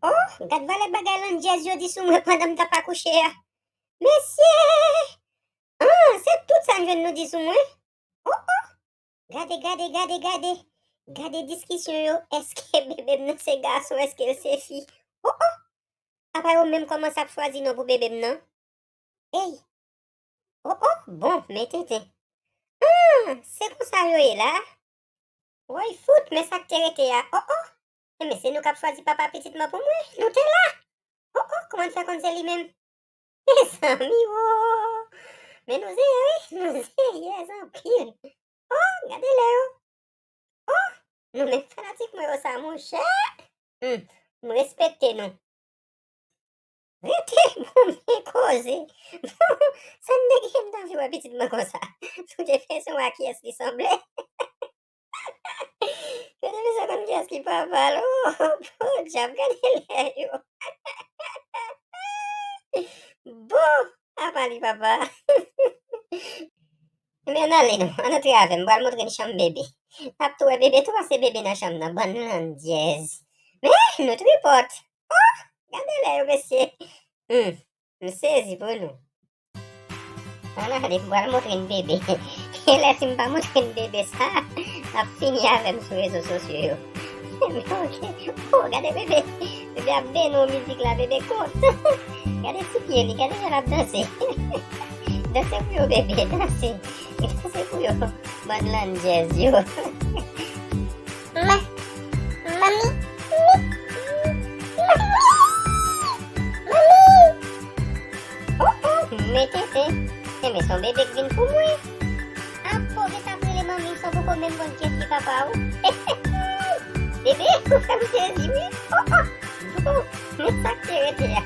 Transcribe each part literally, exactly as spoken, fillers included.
Oh, gad valè bagay landjèz yo di sou mwen pandan m t ap akouche a. Mesye! Ah, se tout sa n jwenn nou di sou mwen? Oh, oh! Gade, gade, gade, gade. Gade diskisyon yo. Èske bebe m nan se gason? Èske l se fi? Oh, oh! Apa yo menm kòmanse ap chwazi non pou bebe m nan? Ey! Oh, oh! Bon, men tenten. Ah, se konsa yo ye la? Woy fout, men sa k te rete a. Oh, oh! Enben, se nou k ap chwazi papa pitit mwen pou mwen. Nou te la. Oh, oh! Kòman n fè konn se li menm? Mezanmi, wo! Men nou zeyè, wi. Nou zeyè anpil. Oh, gade lè yo. Oh, nou menm fanatik mwen yo sa, monchè. Hmm, m respekte nou. Rete bon men koze. Bon, sa n te gen m t anvi wè pitit mwen konsa. Nou te fè son a kiyès li sanble. Yo te bezwen konn kiyès ki papa l. Oh, podyab, gade lè yo. Bon, apa li papa. Ebyen, ann ale non, ann antre avè m, m pral montre n chanm bebe. N ap tou wè bebe tou pase bebe nan chanm nan, bann landjèz. Men, nou tripòt. Oh, gade lè yo, mesye. Hmm, m sezi pou nou. Ann ale, m pral montre n bebe. E lè si m pa montre n bebe sa, l ap fini avè m sou rezo sosyo yo. Men oke. Oh, gade bebe. Bebe ap beni w mizik la, bebe kontan. Gade ti pye li, gade jan l ap danse. Danse pou yo, bebe, danse. Danse pou yo, bann landjèz yo. Ma, manmi, mi, manmi, manmi. Oh, oh, men tenten. Enben, se yon bebe k vin pou mwen. Apo, gen sa k rele manmi, san poko menm konn kiyès ki papa w. Bebe, ou fè m sezi, wi. Oh, oh. Bon, men sa k te rete a.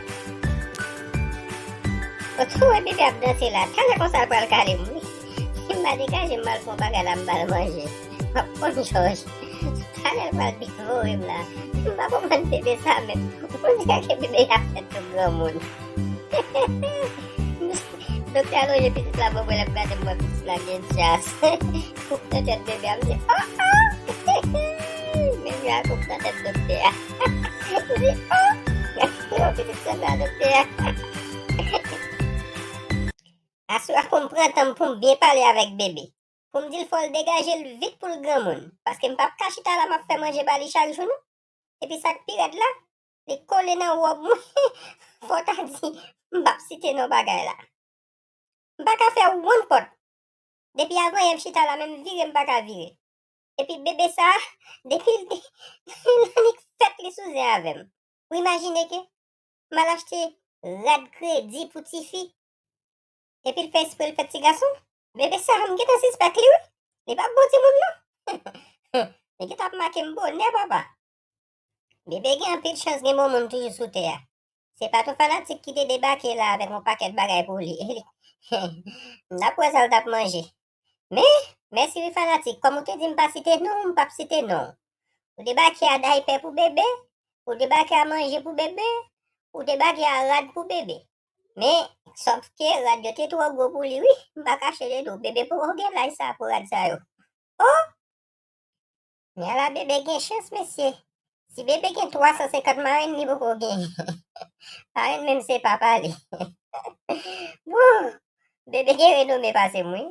Ou tou wè bebe ap danse la. Talè konsa l pral kale m, wi. Si m pa degaje m, m al fè yon bagay la, m ba l manje. M ap konn jòj. Talè l pral devore m la. M pa konprann bebe sa menm. On dirè ke bebe a fèt tou granmoun. Doktè a lonje pitit la bò mwen, lè m gade m wè pitit la gen djaz. Koup nan tèt bebe a, m di, oh, oh! Menm jan ak koup nan tèt doktè a. M di, oh! Gade yon pitit sanble a doktè a. Aswè a pou m pran tan m pou m byen pale avèk bebe. Pou m di l fò l degaje l vit pou l granmoun. Paske m p ap ka chita la m ap fè manje ba li chak jou non. Epi sa k pi rèd la, li kole nan wòb mwen. Fò w ta di m p ap site non bagay la. M pa ka fè wonn pòt. Depi avanyè m chita la, menm vire m pa ka vire. Epi bebe sa, depi l te, l annik fèt li sou zen avè m. Ou imajine ke m al achte rad kredi pou tifi. Epi l fè espre l fè ti gason. Bebe sa, m gentan sispèk li, wi. Li p ap bon timoun, non. Li gentan ap make m bonè, papa. Bebe gen anpil chans gen bon moun toujou sou tè a. Se pa t yon fanatik ki te debake la avèk yon pakèt bagay pou li. M t ap wè sa l t ap manje. Men, mèsi wi fanatik, kòm ou te di m pa site non, m p ap site non. Ou debake a daypè pou bebe, ou debake a manje pou bebe, ou debake a rad pou bebe. Men, sòf ke rad yo te twò gwo pou li wi, m pa kache de nou, bebe poko gen laj sa pou rad sa yo. Oh! Men ala bebe gen chans, mesye. Si bebe gen twa san senkant marenn, li poko genyen. Parenn menm se papa li. Wouh! Bebe gen renome pase m, wi.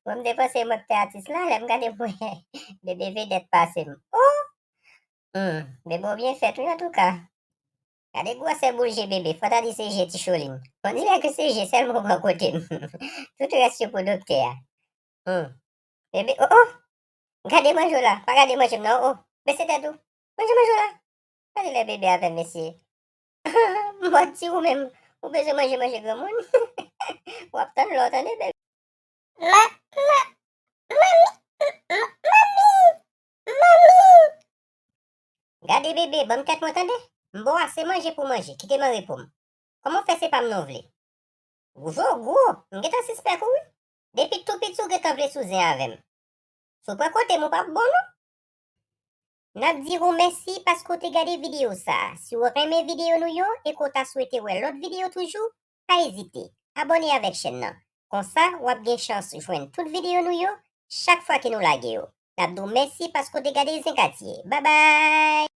Mwen, m te panse mwen k te atis la, lè m gade mwen, bebe vedèt pase m. Oh! Hmm, bebe w byen fèt, wi, antouka. Gade gwosè boul je bebe, fò ta di se je Ticholin. On dirè ke se je sèlman w pran kote m. Tout rès yo pou doktè a. Hmm. Bebe, oh, oh! Gade manje w la, pa gade manje m nan, oh, oh. Bese tèt ou. Manje manje w la. Gade lè bebe avè m, mesye. M pa di ou menm, ou bezwen manje manje granmoun. W ap tann lè w tande, bebe. Ma, ma, manmi, m, m, manmi, manmi. Gade bebe, ban m tèt mwen tande. M ba w ase manje pou manje, kite m an repo m. Kòman w fè se pa m non w vle? Gwo, gwo, m gentan sispèk ou wi. Depi tou piti w gentan vle sou zen avè m. Si w pran kote m, ou p ap bon non. N ap di w mèsi paske w te gade videyo sa a. Si w renmen videyo nou yo e ke w ta swete wè lòt videyo toujou, pa ezite, abòne avèk chèn nan. Konsa, w ap gen chans jwenn tout videyo nou yo chak fwa ke nou lage yo. N ap di w mèsi paske w te gade Zen Katye. Babay!